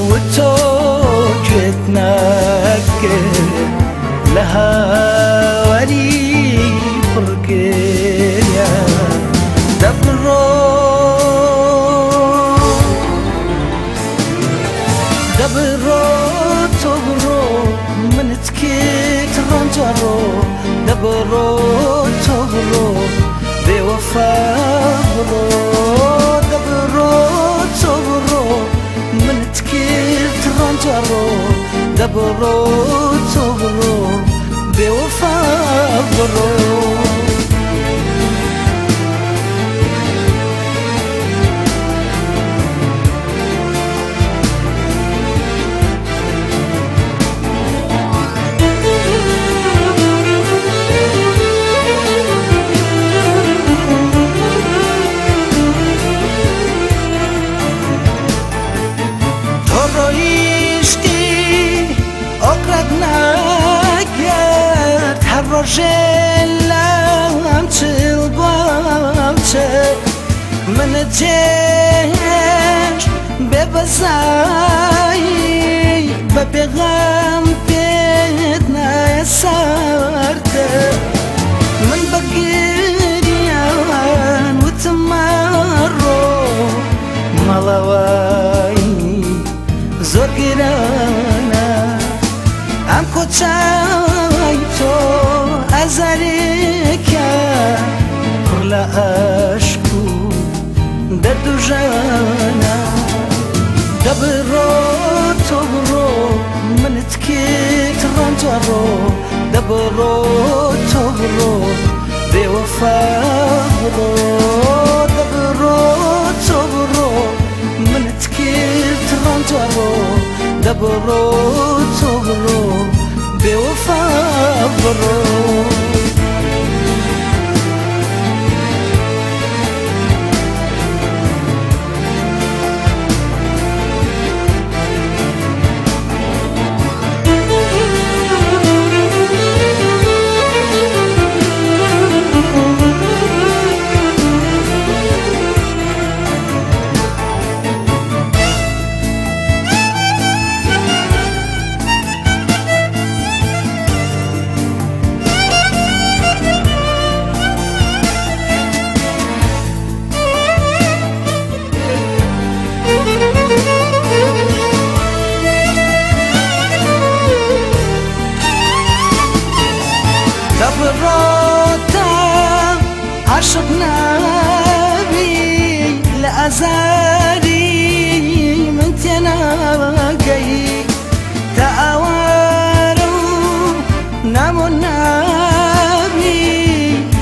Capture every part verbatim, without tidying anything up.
Wito guêt nake li hawarî pir geriya. De biro, de biro, to biro, min tikê tiranca ro. De biro, to biro, bêwefa biro. De biro, to biro, min tikê tiranca ro. De biro, to biro, bêwefa biro. To royiştî, okret nekerd, her rojê lewem çil balçe. Min cêr bê bezayî, be pêxem pêt neye serde. Min bi giriyan witim mero, mala wayî zor giran e. Em koçay to ezareke pir li eşq û derd û jen e. De biro, to biro, min tikê tiranca ro. De biro, to biro, bêwefa biro. De biro, to biro, min tikê tiranca ro. De biro, to biro, bêwefa biro. Te bi rota aşiq nebî, li ezarî min têne geyî. Te aware û namo nebî,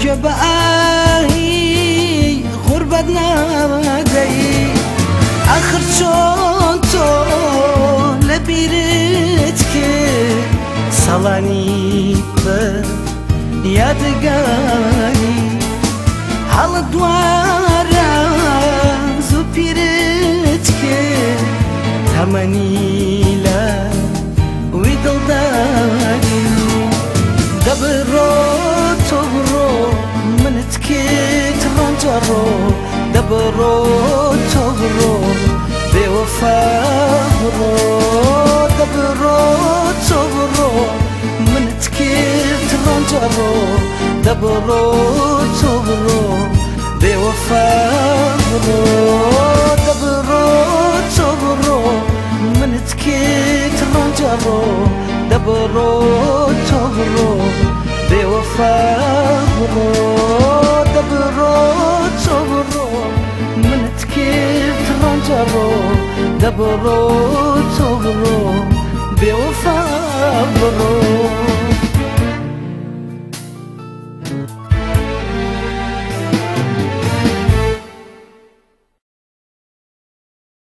cebe ahî xurbet nedeyî. Axir çon to li bîr dike, salanî bi yadigarî. Hal dwara zû pîr dike, temenî le wî dildarî. De biro, to biro, min tikê tiranca ro. De biro, to biro, bêwefa biro. De biro, to biro, min tikê tiranca ro. De biro, to biro, bêwefa biro. De biro, to biro, min tikê tiranca ro. De biro, to biro, bêwefa biro. De biro, to biro, min tikê tiranca ro. De biro, to biro, bêwefa biro.